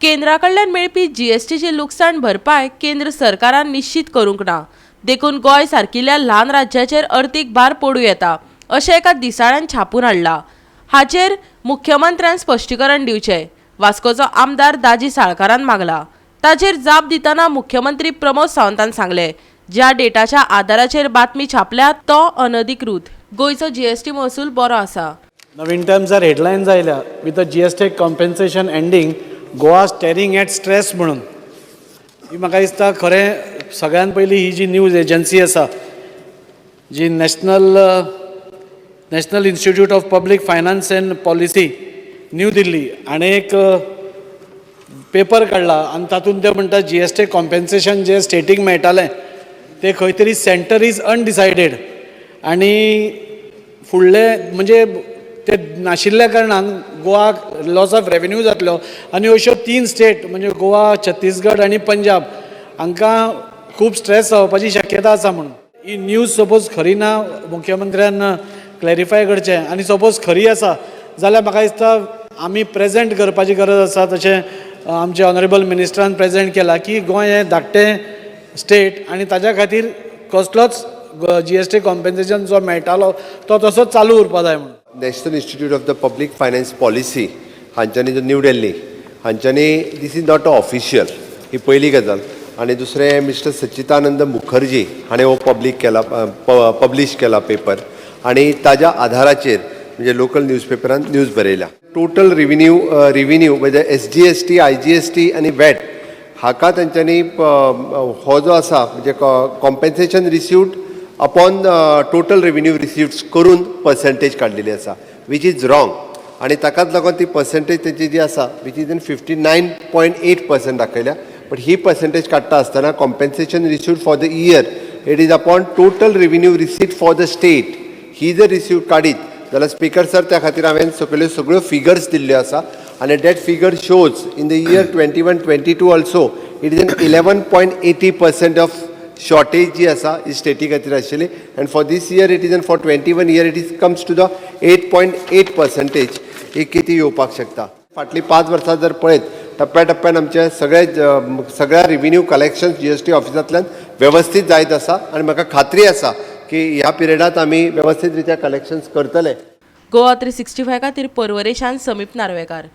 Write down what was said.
केंद्रा कडल्यान मेळपी जीएसटीची लुकसाण भरपाय केंद्र सरकारान निश्चीत करूंक ना, देखून गोंय सारकिल्ल्या ल्हान राज्याचेर अर्थीक भार पडूं येता अशें एका दिसाळ्यान छापून हाडलां. हाचेर मुख्यमंत्र्यान स्पश्टीकरण दिवचें, वास्कोचो आमदार दाजी साळकारान मागला. ताचेर जाप दितना मुख्यमंत्री प्रमोद सावंतान सांगलें, ज्या डेटाच्या आदाराचेर बातमी छापल्या तो अनधिकृत. गोंयचो जीएसटी महसूल बरो आसा. नवीन टायम्सार हेडलायन्स आयल्या, "With the GST compensation ending, Goa staring at stress" म्हणून. ही म्हाका दिसता खरें सगळ्यान पयलीं ही जी न्यूज एजन्सी आसा, जी National Institute of Public Finance and Policy, New Delhi हाणें एक पेपर काडला आनी तातूंत ते म्हणटा, जीएसटी कॉम्पेन्सेशन जें स्टेटीक मेळटालें तें खंय तरी सेंटर is undecided आनी फुडले म्हणजे ते नाशिल्ल्या कारणान गोवाक लॉस ऑफ रेवेन्यू जातलो आनी अश्यो तीन स्टेट म्हणजे गोवा, छत्तीसगड आनी पंजाब हांकां खूब स्ट्रेस जावपाची शक्यता आसा म्हणून. ही न्यूज सपोज खरी ना, मुख्यमंत्र्यान क्लॅरिफाय करचें आनी सपोज खरी आसा जाल्यार म्हाका दिसता आमी प्रेजेंट करपाची गरज आसा. तशें आमचे ऑनरेबल मिनिस्टरान प्रेजेंट केला की गोंय हें धाकटें स्टेट आनी ताज्या खातीर कसलोच जीएसटी कॉम्पेन्सेशन जो मेळटालो तो तसोच चालू उरपा जाय म्हणून. National Institute of the Public Finance Policy हांच्यांनी जो न्यू दिल्ली हांच्यांनी, this is not a official, ही पयली गजाल. आनी दुसरें, मिस्टर सच्चिदानंद मुखर्जी हाणें हो पब्लीक केला, पब्लीश केला पेपर आनी ताज्या आधाराचेर म्हणजे लोकल न्यूजपेपरान न्यूज बरयल्या. टोटल रिव्हेन्यू म्हणजे एसजीएसटी, आयजीएसटी आनी वॅट हाका तेंच्यांनी हो जो आसा म्हणजे compensation received upon total revenue receipts करून पर्संटेज काडलेली आसा, which is wrong. आनी ताकाच लागून ती पर्संटेज तेची जी आसा, which is in 59.8% दाखयल्या. बट he percentage काडटा आसतना compensation received for the year, it is upon total revenue receipt for the state. ही जर रिसिव्ड काडीत जाल्यार, स्पीकर सर, त्या खातीर हांवें सकयल्यो सगळ्यो फिगर्स दिल्ल्यो आसा आनी that figure shows in the year 21-22 also it is an 11.80% of shortage जी आसा ही स्टेटी खातीर आशिल्ली and for this year it is an for 21 year it is comes to the 8.8 percentage. ही किती येवपाक शकता. फाटलीं 5 वर्सां जर पळयत, टप्प्या टप्प्यान आमचे सगळे सगळ्या रिव्हेन्यू कलेक्शन जीएसटी ऑफिसांतल्यान वेवस्थीत जायत आसा आनी म्हाका खात्री आसा की ह्या पिरियडात आमी वेवस्थीत रित्या कलेक्शन्स करतले. गोवा 365 खातीर पर्वरेच्यान समीप नार्वेकार.